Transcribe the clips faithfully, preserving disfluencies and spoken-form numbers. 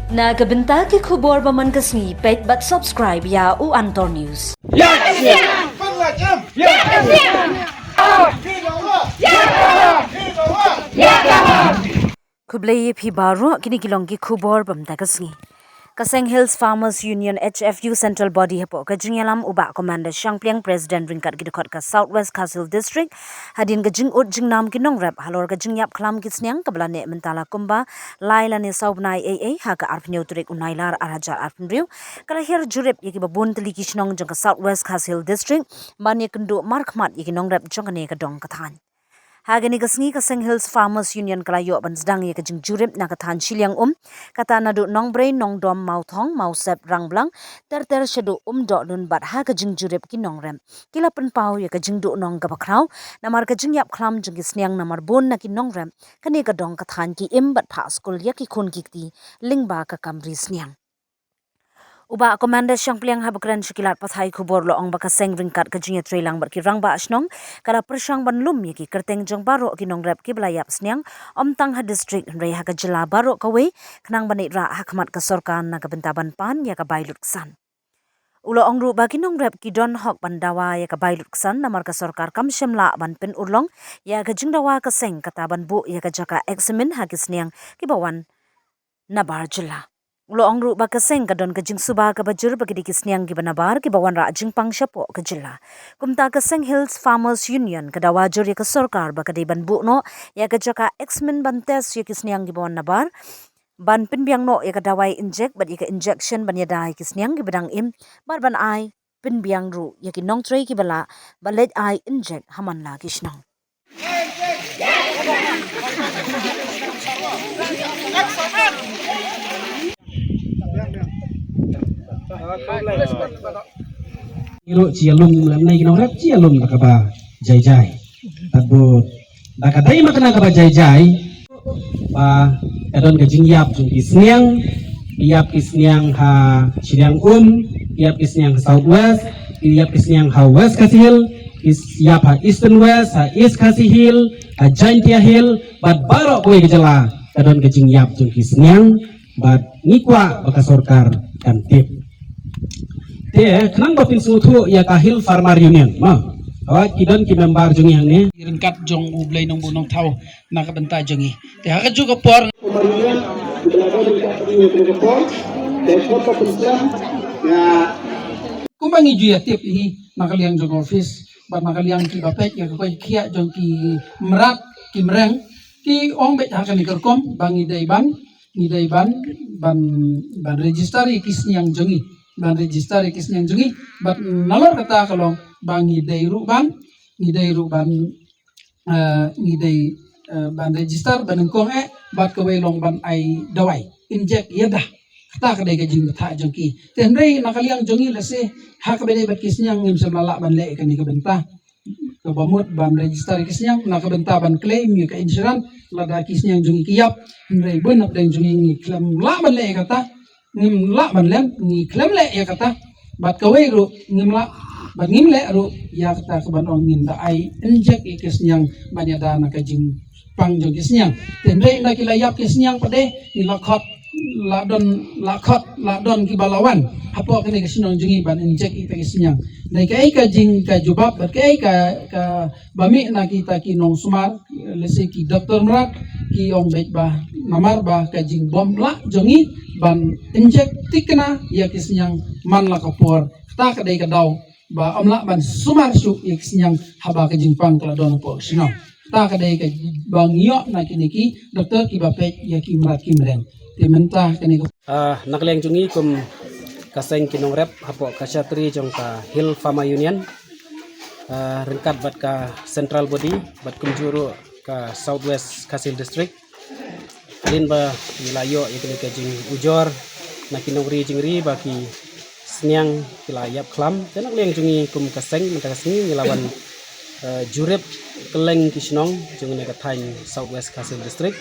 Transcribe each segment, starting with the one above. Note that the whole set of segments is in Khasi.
Na ka bynta ki khubor ba man ka sngi, peit bad subscribe ïa u Antor News. Khublei ïa phi baroh, kine ki long ki khubor ba man ka sngi. Ka Seng Hills Farmers Union H F U Central Body hapoh ka jingïalam u Bah Commander Shangpliang, President ryngkat ki dkhot ka South West Khasi Hills District, hadien ka jingud jingnam ki nongrep halor ka jingïap khlam ki sniang kaba la neh mynta la kumba lai lane saw bnai ei ei, ha ka arphew tarik u Nailar arhajar arphew, ka la hiar jurip ïa kiba bun tylli ki shnong jong ka South West Khasi Hills District ban ïakynduh markhmat ïa ki nongrep jong kane ka dong ka thaiñ. Ha kane ka sngi ka Seng Hills Farmers Union ka la ïoh ban sdang ïa ka jingjurip na ka thaiñ shiliang um, kata naduh Nongbrei, Nongdom, Mawthong, Mawsep, Rangblang, ter ter shaduh Umdohnud, bad ha ka jingjurip ki nongrep ki la pynpaw ïa ka jingduhnong kaba khraw namar ka jingïap khlam jong ki sniang, namar bun na ki nongrep kane ka dong ka thaiñ ki im bad phah skul ïa ki khun ki kti lyngba ka kam ri sniang. U Bah Commander Shangpliang haba kren sha ki lad pathai khubor u la ong ba ka seng ryngkat ka jingïatreilang bad ki rangbah shnong ka la pyrshang ban lum ïa ki kyrteng jong baroh ki nongrep kiba la ïap sniang, ym tang ha district hynrei ha ka jylla baroh kawei, khnang ban ïaid rah ha khmat ka sorkar na ka bynta ban pan ïa ka bai lutksan. U la ong ruh ba ki nongrep ki don hok ban dawa ïa ka bai lutksan namar ka sorkar kam shym lah ban pynurlong ïa ka jingdawa ka seng, kata ban buh ïa ka jaka examine ha ki sniang kiba wan nabar jylla. U la ong ruh ba ka seng ka don ka jingsuba kaba jur ba ki dei ki sniang kiba nabar kiba wanrah jingpang shapoh ka jylla. Kumta ka Seng Hills Farmers Union ka dawa jur ïa ka sorkar ba ka dei ban buh noh ïa ka jaka examine ban test ïa ki sniang kiba wan nabar, ban pynbiang noh ïa ka dawai injek bad ïa ka injection ban ïada ïa ki sniang kiba dang im, bad ban ai pynbiang ruh ïa ki nongtrei kiba lah ba leit ai injek ha man la ki shnong. Ngi ruh chi ïalum lem, na ki nongrep chi ïalum da kaba jai jai. Tad bad da ka dei ma kane kaba jai jai, ba ka don ka jingïap jong ki sniang, ki ïap ki sniang ha shiliang um, ki ïap ki sniang ha South West, ki ïap ki sniang ha West Khasi Hills, ki ïap ha Eastern West, ha East Khasi Hills, ha Jaintia Hills, bad baroh kawei ka jylla ka don ka jingïap jong ki sniang, bad ngi kwah ba ka sorkar kan tip. Te khnang ba phin sngewthuh ïa ka Hill Farmer Union, ma, hawai ki don ki member jong ngi hangne. Ryngkat jong U Blei Nongbuh Nongthaw na ka bynta jong ngi. Te ha kajuh ka por, kumba ngi ju ïa tip hi na ka liang jong ka office bad na ka liang kiba peit ïa ka koi khiah jong ki mrad ki mreng, ki ong beit ha kane ka rukom ba ngi dei ban, ngi dei ban, ban, ban register ïa ki sniang jong ngi, ban register ïa ki sniang jong ngi. Bad nalor kata ka long ba ngi dei ruh ban, ngi dei ruh ban, eh, ngi dei, eh, ban register, ban nyngkong eh, bad kawei long ban ai dawai injek ïada. Kata ka dei ka jingbthah jong ki. Te hynrei na ka liang jong ngi lehse ha kaba dei bad ki sniang ngim shym la lah ban leh ïa kane ka bynta. Kaba mut ban register ïa ki sniang na ka bynta ban claim ïa ka insurance lada ki sniang jong ngi ki ïap. Hynrei bun hapdeng jong ngi ngi khlem lah ban leh ïa kata. Ngim lah ban leh, ngi khlem leh ïa kata. Bad kawei ruh ngim lah, bad ngim leh ruh ïa kata kaban ong ngin da ai injek ïa ki sniang ban ïada na ka jingpang jong ki sniang. Te hynrei ynda ki la ïap ki sniang pat de, ngi la khot, la don, la khot, la don kiba la wan hapoh kane ka shnong jong ngi ban injek ïa ki sniang. Dei kaei ka jing ka jubab bad kaei ka, kaba mih na kita ki nongsumar, lehse ki doktor mrad, ki ong beit ba namar ba ka jingbym lah jong ngi ban injek thikna ïa ki sniang man la ka por, kata ka dei ka daw ba ym lah ban sumar shuh ïa ki sniang haba ka jingpang ka la don hapoh ka shnong. Kata ka dei kaba ngi ïoh na kine ki doktor kiba peit ïa ki mrad ki mreng. Te mynta kane ka, ah, na ka liang jong ngi kum ka seng ki nongrep hapoh ka shatri jong ka Hill Farmer Union, ah, ryngkat bad ka central body bad kumjuh ruh ka South West Khasi Hills District. Hadien ba ngi la ïoh ïa kane ka jingujor na ki nongri jingri ba ki sniang ki la ïap khlam, te na ka liang jong ngi kum ka seng mynta ka sngi ngi la wan, eh, jurip kylleng ki shnong jong kane ka thaiñ South West Khasi Hills District.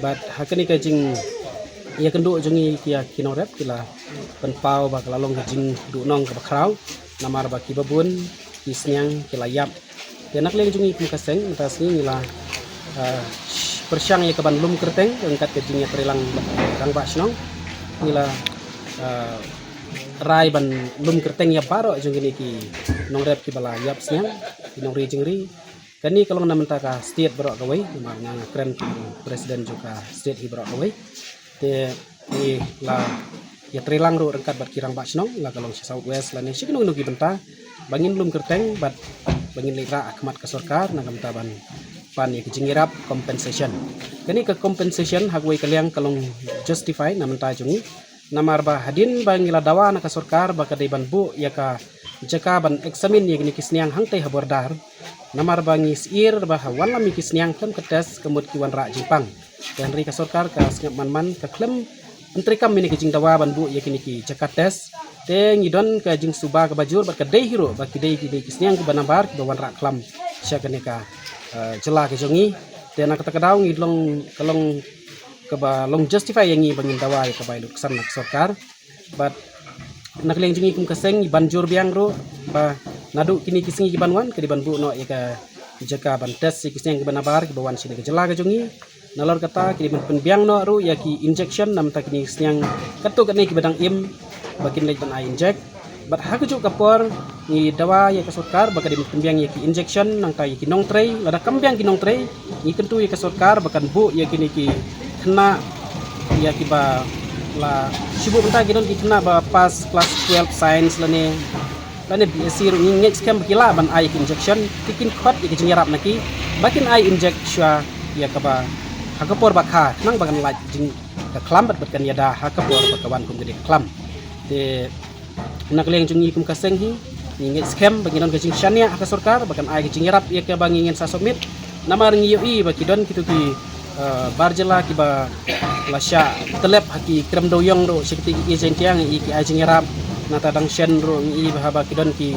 Bad ha kane ka jingïakynduh jong ngi ïa ki nongrep ki la pynpaw ba ka la long ka jingduhnong kaba khraw namar ba kiba bun ki sniang ki la ïap. Te na ka liang jong ngi kum ka seng mynta ka sngi ngi la, ah, pyrshang ïa kaban lum kyrteng ryngkat ka jingïatreilang rangbah shnong. Ngi la, ah, rai ban lum kyrteng ïa baroh jong kine ki nongrep kiba la ïap sniang, ki nongri jingri. Kane ka long na bynta ka state baroh kawei, namar nga nga kren kum president jong ka state hi baroh kawei. Te ngi la ïatreilang ruh ryngkat bad ki rangbah shnong, la ka long sha South West lane sha kino kino ki bynta, ba ngin lum kyrteng bad ba ngin leit rah ha khmat ka sorkar na ka bynta ban pan ïa ka jingïarap compensation. Kane ka compensation ha kawei ka liang ka long justify na bynta jong ngi. Namar ba hadien ba ngi la dawa na ka sorkar ba ka dei ban buh ïa ka jaka ban examine ïa kine ki sniang hangtei ha border. Namar ba ngi syier ba ha wanlam ïa ki sniang khlem ka test ka mut ki wanrah jingpang. Te hynrei ka sorkar ka sngap man man, ka khlem pyntreikam ïa kine ki jingdawa ban buh ïa kine ki jaka test. Te ngi don ka jingsuba kaba jur bad ka dei hi ruh ba ki dei, ki dei ki sniang kiba nabar kiba wanrah khlam sha kane ka, eh, jylla ka jong ngi. Te na kata ka daw ngi long, ka long kaba long justify ïa ngi ba ngin dawa ïa ka bai lutksan na ka sorkar. Bad na ka liang jong ngi kum ka seng ngi ban jur biang ruh ba naduh kine ki sngi ki ban wan ka dei ban buh noh ïa ka jaka ban test ïa ki sniang kiba nabar kiba wan sha kane ka jylla ka jong ngi. Nalor kata ki dei ban pynbiang noh ruh ïa ki injection na bynta kine ki sniang katto katne kiba dang im ba kin leit ban ai inject. Bad ha kajuh ka por ngi dawa ïa ka sorkar ba ka dei ban pynbiang ïa ki injection nangta ïa ki nongtrei, lada kam biang ki nongtrei ngi kyntu ïa ka sorkar ba kan buh ïa kine ki khynnah ïa kiba la shu buh mynta ki don ki khynnah ba pass class twelve science lane lane B S C ruh ngi ngeit skhem ba ki lah ban ai ïa ki injection, ki kin khot ïa ki jingïarap na ki ba kin ai inject shuwa ïa kaba ha ka por ba kha khnang ba kan lait jing ka khlam bad bad kan ïada ha ka por ba ka wan kum ka dei ka khlam. Te na ka liang jong ngi kum ka seng hi ngi ngeit skhem ba ngi don ka jingshaniah ha ka sorkar ba kan ai ka jingïarap ïa kaba ngi ngin sa submit. Namar ngi ïohi ba ki don kito ki, eh, bar jylla kiba la shah tyllep ha ki krem dewïong ruh sha kito ki East Jaintia ngi ïohi ki ai jingïarap. Nangta dang shen ruh ngi ïohi ba haba ki don ki,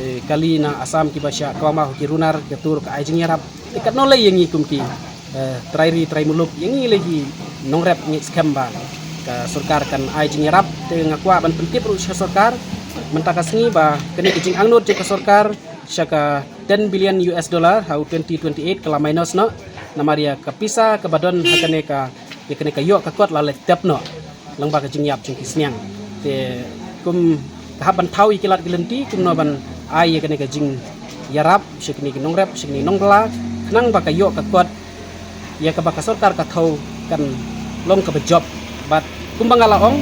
eh, kali na Assam kiba shah kawma ha ki runar ka tur ka ai jingïarap. Te katno lei ïa ngi kum ki, eh, trai ri trai muluk, ïa ngi lei ki nongrep ngeit skhem ba ka sorkar kan ai jingïarap. Te nga kwah ban pyntip ruh sha sorkar mynta ka sngi ba kane ka jingangnud jong ka sorkar sha ka ten billion U S dollar ha u twenty twenty-eight ka la minus noh. Namar ïa ka pisa kaba don ha kane ka, ïa kane ka ïoh ka kot la leit tep noh lyngba ka jingïap jong ki sniang. Te kum ka hap ban thaw ïa ki lad ki lynti kumno ban ai ïa kane ka jingïarap sha kine ki nongrep sha kine ki nongbylla khnang ba ka ïoh ka kot ïa kaba ka sorkar ka thaw kan long kaba jop. Bad kumba nga la ong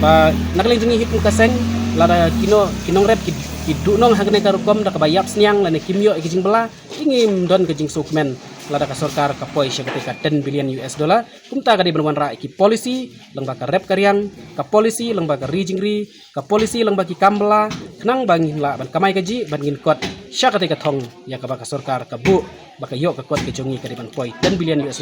ba na ka liang jong ngi hi kum ka seng lada kino ki nongrep ki, ki duhnong ha kane ka rukom da kaba ïap sniang lane kim ïoh ïa ki jingbylla, ngim don ka jingsngewkmen lada ka sorkar ka poi sha kata ka ten billion U S dollar. Kumta ka dei ban wanrah ïa ki policy lyngba ka rep ka riang, ka policy lyngba ka ri jingri, ka policy lyngba ki kam bylla khnang ba ngin lah ban kamai kajih bad ngin kot sha kata ka thong ïa kaba ka sorkar ka buh ba ka ïoh ka kot ka jong ngi ka dei ban poi ten billion U S dollar.